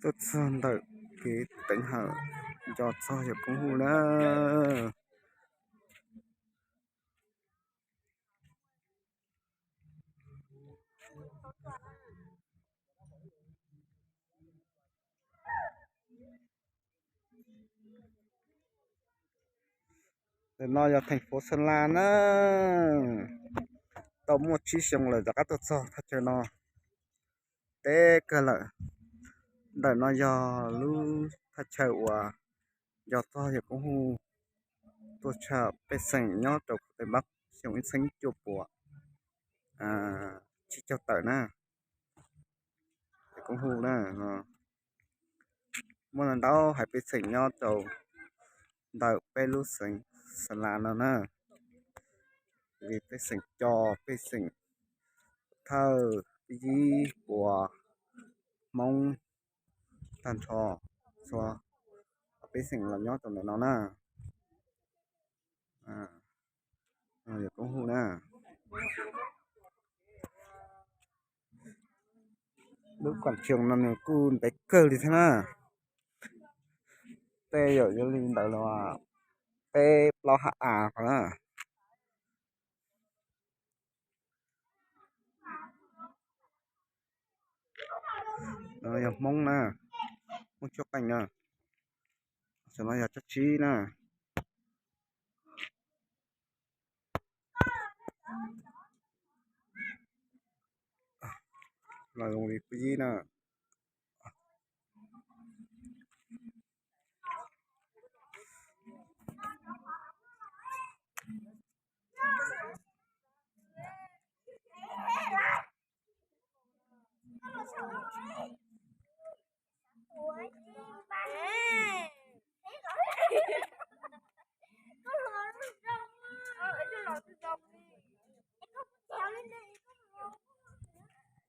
Tuaj txog ntawm kev teev hawm, nco txog yawm Koob Hu na. Ntawm no yog theem fuv Sa Las na. Tau muaj tsib xyoo lawm rov qab tuaj txog thaj chaw no, teb kawg lawm. Ntawm no yog lub thaj chaw uas nco txog yawm Koob Hu tuaj tshaj pej xeem nyob rau Khuv Tais Npab xyoo ib txhiab cuaj puas tsib caug tawm na. Yawm Koob Hu na, muaj ntau hais pej xeem nyob rau ntawm peb lub xeev Sa Las no na. Li pej xeem Co, pej xeem Thawj, Pib Yib, Puas, Hmoob tag nrho, txhua pej xeem los nyob rau ntawm no na. Yawm Koob Hu na. Lub quảng trường no nws kuj ntev kawg li thiab na. Tej yam yog li ntawd los peb plaub ha av no na. No yog Hmoob na, Hmoob Tshuab Qeej na. Tam no yog Tsab Tsib na. Los zoo li Pib Yib na.